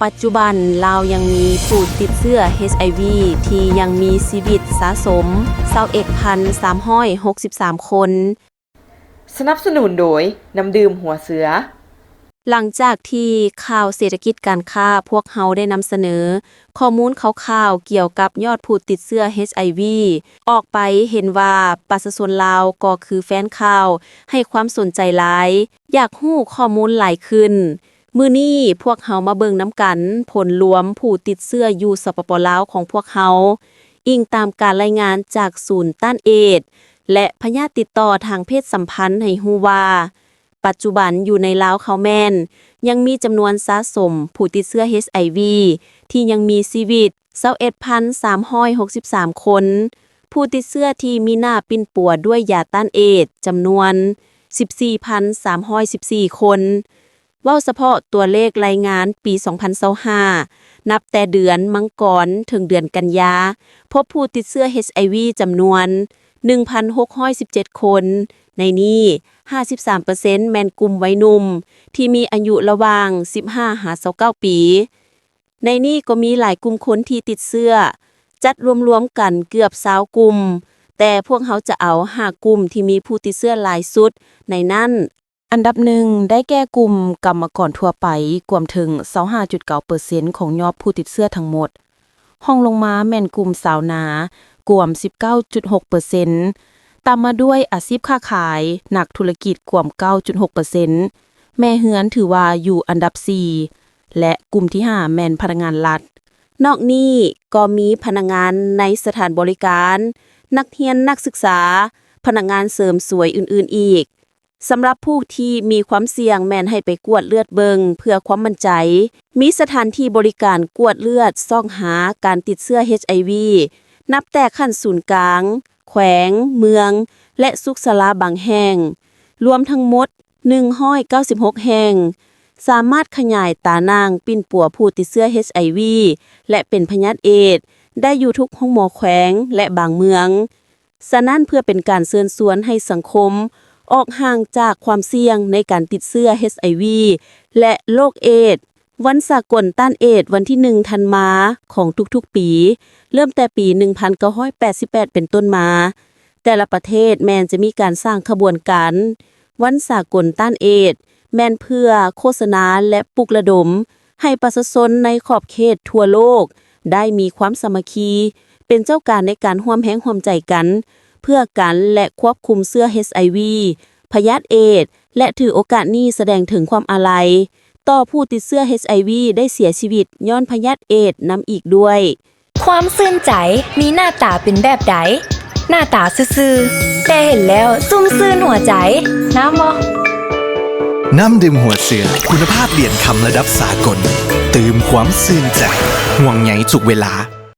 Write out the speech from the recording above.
ປັດຈຸບັນ ລາວຍັງມີຜູ້ຕິດເຊື້ອ ເອັດໄອວີ ທີ່ຍັງມີຊີວິດສະສົມ ຊາວເອັດພັນສາມຮ້ອຍຫົກສິບສາມຄົນ. ສະໜັບສະໜູນໂດຍ ນ້ຳດື່ມຫົວເສືອ. ຫຼັງຈາກທີ່ຂ່າວເສດຖະກິດການຄ້າ ພວກເຮົາໄດ້ນຳສະເໜີຂໍ້ມູນຂ່າວໆກ່ຽວກັບຍອດຜູ້ຕິດເຊື້ອ ເອັດໄອວີ ອອກໄປ, ເຫັນວ່າປະຊາຊົນລາວກໍຄືແຟນຂ່າວ ໃຫ້ຄວາມສົນໃຈຫຼາຍ, ຢາກຮູ້ຂໍ້ມູນຫຼາຍຂຶ້ນ. ມື້ນີ້ພວກເຮົາມາເບິ່ງນຳກັນຜົນລວມຜູ້ຕິດເຊື້ອຢູ່ ສປປ ລາວ ຂອງພວກເຮົາ, ອີງຕາມການລາຍງານຈາກສູນຕ້ານເອດ ແລະ ພະຍາດຕິດຕໍ່ທາງເພດສຳພັນໃຫ້ຮູ້ວ່າ, ປັດຈຸບັນຢູ່ໃນລາວເຮົາແມ່ນຍັງມີຈຳນວນສະສົມຜູ້ຕິດເຊື້ອ ເອັດໄອວີ ທີ່ຍັງມີຊີວິດ ຊາວເອັດພັນສາມຮ້ອຍຫົກສິບສາມຄົນ, ຜູ້ຕິດເຊື້ອທີ່ມີໜ້າປິ່ນປົວດ້ວຍຢາຕ້ານເອດ ຈຳນວນ ສິບສີ່ພັນສາມຮ້ອຍສິບສີ່ຄົນ. ເວົ້າສະເພາະຕົວເລກລາຍງານປີສອງພັນຊາວຫ້າ ນັບແຕ່ເດືອນມັງກອນເຖິງເດືອນກັນຍາ, ພົບຜູ້ຕິດເຊື້ອ ເອັດໄອວີ ຈຳນວນ ໜຶ່ງພັນຫົກຮ້ອຍສິບເຈັດຄົນ, ໃນນີ້ ຫ້າສິບສາມເປີເຊັນ ແມ່ນກຸ່ມໄວໜຸ່ມທີ່ມີອາຍຸລະຫວ່າງ ສິບຫ້າ ຫາ ຊາວເກົ້າປີ. ໃນນີ້ກໍມີຫຼາຍກຸ່ມຄົນທີ່ຕິດເຊື້ອ, ຈັດລວມໆກັນເກືອບຊາວກຸ່ມ, ແຕ່ພວກເຮົາຈະເອົາຫ້າກຸ່ມທີ່ມີຜູ້ຕິດເຊື້ອຫຼາຍສຸດໃນນັ້ນ. ອັນດັບໜຶ່ງ ໄດ້ແກ່ກຸ່ມກຳມະກອນທົ່ວໄປ, ກວມເຖິງ ຊາວຫ້າຈຸດເກົ້າເປີເຊັນ ຂອງຍອດຜູ້ຕິດເຊື້ອທັງໝົດ. ຮອງລົງມາແມ່ນກຸ່ມຊາວນາ, ກວມ ສິບເກົ້າຈຸດຫົກເປີເຊັນ, ຕາມມາດ້ວຍອາຊີບຄ້າຂາຍ, ນັກທຸລະກິດ ກວມ ເກົ້າຈຸດຫົກເປີເຊັນ, ແມ່ເຮືອນຖືວ່າຢູ່ອັນດັບສີ່ ແລະ ກຸ່ມທີຫ້າແມ່ນພະນັກງານລັດ. ນອກນີ້ກໍມີພະນັກງານໃນສະຖານບໍລິການ, ນັກຮຽນນັກສຶກສາ, ພະນັກງານເສີມສວຍອື່ນໆອີກ. ສຳລັບຜູ້ທີ່ມີຄວາມສ່ຽງແມ່ນໃຫ້ໄປກວດເລືອດເບິ່ງເພື່ອຄວາມໝັ້ນໃຈ. ມີສະຖານທີ່ບໍລິການກວດເລືອດຊອກຫາການຕິດເຊື້ອ ເອັດໄອວີ ນັບແຕ່ຂັ້ນສູນກາງ, ແຂວງ, ເມືອງ ແລະ ສຸກສາລາບາງແຫ່ງ, ລວມທັງໝົດ ໜຶ່ງຮ້ອຍເກົ້າສິບຫົກແຫ່ງ, ສາມາດຂະຫຍາຍຕາໜ່າງປິ່ນປົວຜູ້ຕິດເຊື້ອ ເອັດໄອວີ ແລະ ເປັນພະຍາດເອດ ໄດ້ຢູ່ທຸກໂຮງໝໍແຂວງ ແລະ ບາງເມືອງ. ສະນັ້ນ, ເພື່ອເປັນການເຊີນຊວນໃຫ້ສັງຄົມອອກຫ່າງຈາກຄວາມສ່ຽງໃນການຕິດເຊື້ອ ເອັດໄອວີ ແລະ ໂລກເອດ, ວັນສາກົນຕ້ານເອດ ວັນທີໜຶ່ງ ທັນວາ ຂອງທຸກໆປີ, ເລີ່ມແຕ່ປີໜຶ່ງພັນເກົ້າຮ້ອຍແປດສິບແປດເປັນຕົ້ນມາ, ແຕ່ລະປະເທດແມ່ນຈະມີການສ້າງຂະບວນການວັນສາກົນຕ້ານເອດ, ແມ່ນເພື່ອໂຄສະນາ ແລະ ປຸກລະດົມໃຫ້ປະຊາຊົນໃນຂອບເຂດທົ່ວໂລກໄດ້ມີຄວາມສາມັກຄີ, ເປັນເຈົ້າການໃນການຮ່ວມແຮງຮ່ວມໃຈກັນ ເພື່ອກັນ ແລະ ຄວບຄຸມເຊື້ອ ເອັດໄອວີ, ພະຍາດເອດ, ແລະ ຖືໂອກາດນີ້ສະແດງເຖິງຄວາມອາໄລຕໍ່ຜູ້ຕິດເຊື້ອ ເອັດໄອວີ ໄດ້ເສຍຊີວິດຍ້ອນພະຍາດເອດນຳອີກດ້ວຍ. ຄວາມຊື່ນໃຈມີໜ້າຕາເປັນແບບໃດ? ໜ້າຕາຊື່ໆ ແຕ່ເຫັນແລ້ວຊຸ່ມຊື່ນຫົວໃຈ. ນ້ຳບໍ່? ນ້ຳດື່ມຫົວເສືອ ຄຸນນະພາບຫຼຽນຄຳລະດັບສາກົນ, ຕື່ມຄວາມຊື່ນໃຈ, ຫ່ວງໃຍທຸກເວລາ.